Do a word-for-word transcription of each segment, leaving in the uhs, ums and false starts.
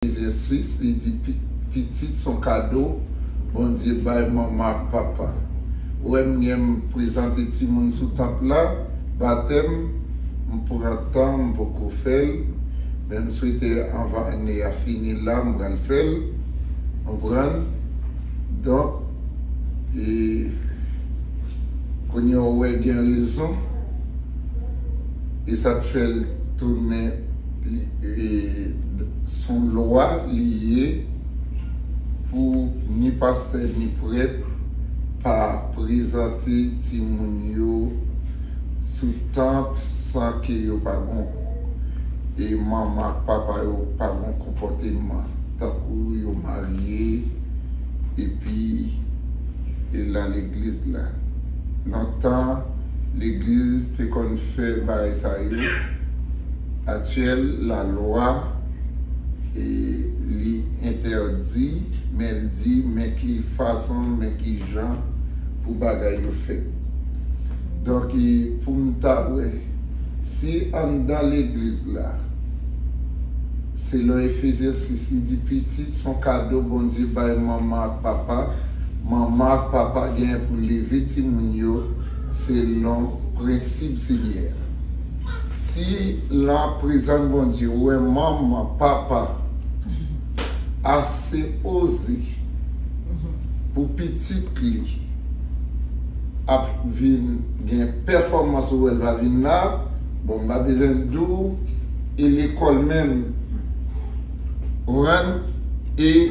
Efezyen sis, li di, "Pi-, pitit se yon kado Bondye bay manman ak papa." Ou wè, m gen, m prezante timoun sou tanp la, batèm, m pran tan, m poko fè l, men m swete anvan ane a fini la, m pral fè l. Konprann? Donk, e, kounye a ou wè gen rezon, e sa t fè l tounen, li, e, s on lwa li ye pou ni pastè ni prèt pa prezante timoun yo sou tanp san ke yo pa gon, e manman ak papa yo pa gon konpòteman, tankou yo marye, epi e la legliz la. Lontan, legliz te konn fè bagay sa yo. Aktyèl, lalwa, e, li entèdi, men l di, men ki fason, men ki jan pou bagay yo fèt. Donk, e, pou m ta wè, si anndan legliz la, selon Efezyen sis, li di, "Pitit se yon kado Bondye bay manman ak papa." Manman ak papa genyen pou leve timoun yo selon prensip Senyè a. Si nan prezans Bondye, ou wè manman, papa ase oze pou pitit li ap vin gen pèfòmans, ou wè l va vin la, bon, m pa bezwen di w, e lekòl menm, ou konprann? E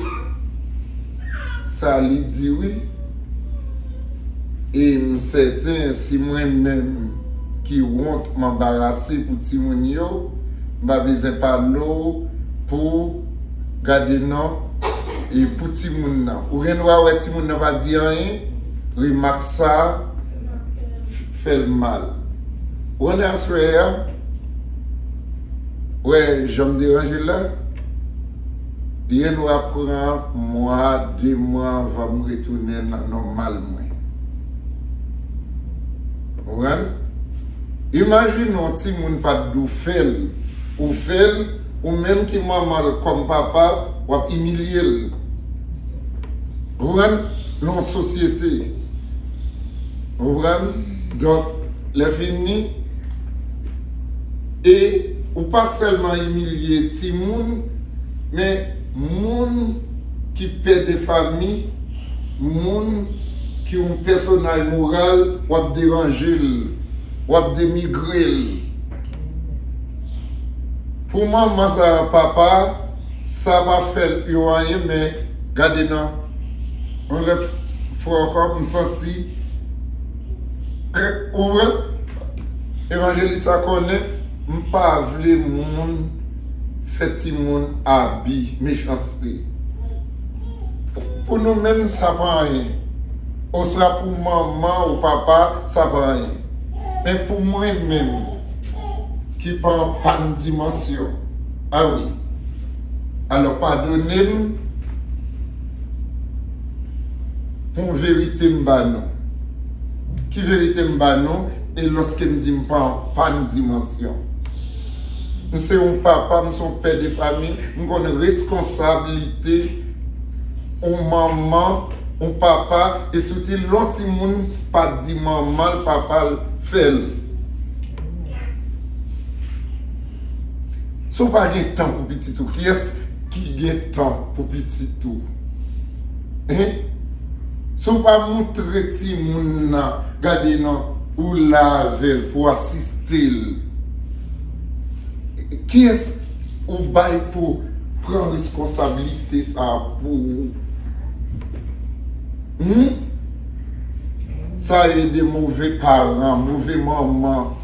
sa li di, wi. E m sèten, si mwen menm ki wont, m anbarase pou timoun yo, m pa bezwen pale w pou, gade non, e pou timoun nan. Ou gen dwa wè timoun nan pa di anyen, remak sa f-, fè l mal. Ou konnen aswè a, wè jan m deranje l la, li gen dwa pran mwa, de mwa anvan m retounen nan nòmal mwen. Ou konprann? Imajine yon timoun pa t di w fè l, ou fè l, ou menm ki manman l kòm papa, w ap imilye l. Ou konprann? Nan yon sosyete. Ou konprann? Donk, lè fini, e ou pa sèlman imilye timoun, men moun ki pè de fami, moun ki yon pèsonaj moral, w ap deranje l, w ap denigre l. Pou manman sa, papa, sa pa fè yo anyen, men gade non. Yon lòt fwa ankò, m santi, ou wè, evanjelis sa konnen, m pa vle moun fè timoun abi, mechanste. Pou, pou nou menm, sa pa anyen. Oswa pou manman ou papa, sa pa anyen. Men pou mwen menm, ki pa an pann dimansyon, a wi. Alò, padone m pou yon verite m ba nou. Ki verite m ba nou? E lòske m di m pa an pann dimansyon. M se yon papa, m se yon pè de fami, m konn reskonsablite yon manman, yon papa, e soti lè yon timoun pa di manman l, papa l fè l. Si w pa gen tan pou pitit ou, kiyès ki gen tan pou pitit ou? Hein? Si w pa montre timoun nan, gade non, ou la avè l pou asiste l, kiyès ou bay pou pran reskonsablite sa a pou ou? Hmm? Sa e de move paran, move manman.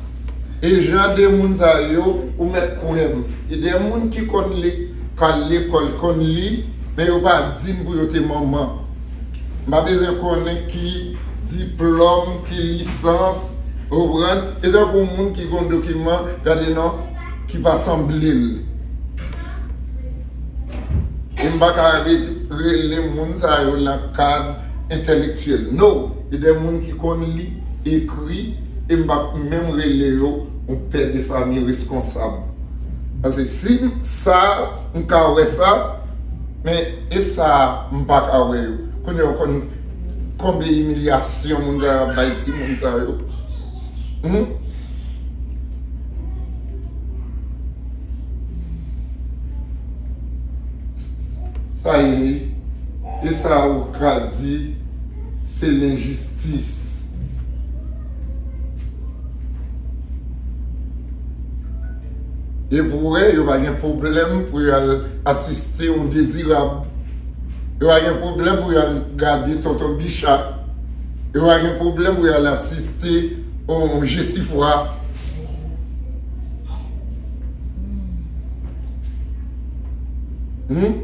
E jan de moun sa yo, ou mèt kwè m. E de moun ki konn li, k al lekòl, konn li, men yo pa di n pou yo te manman. M pa bezwen konnen ki diplòm, ki lisans, ou konprann? E tankou moun ki gon dokiman, gade non, ki pa sanble l. E m pa ka re-, rele moun sa yo nan kad entèlektyèl. No, e de moun ki konn li, ekri, e m pa menm rele yo yon pè de fami reskonsab. Paske si sa M ka wè sa, men e sa a, m pa ka wè yo. Kounye a, w konn konbe imilyasyon moun sa yo ap bay timoun sa yo? Hmm? Sa ye, e sa ou ka di, se lenjistis. E pou wè, yo pa gen pwoblèm pou y al asiste yon Dezirab. Yo pa gen pwoblèm pou y al gade Tonton Bicha. Yo pa gen pwoblèm pou y al asiste yon Jesifwa. Hmm?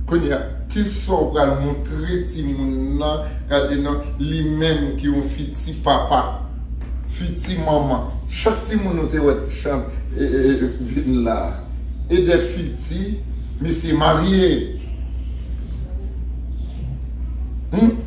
Kounye a, kisa w pral montre timoun nan? Gade non, li menm ki yon fiti papa, fiti manman. Chak timoun ou te wè t ap vin la, e de fiti, misye marye. Hmm?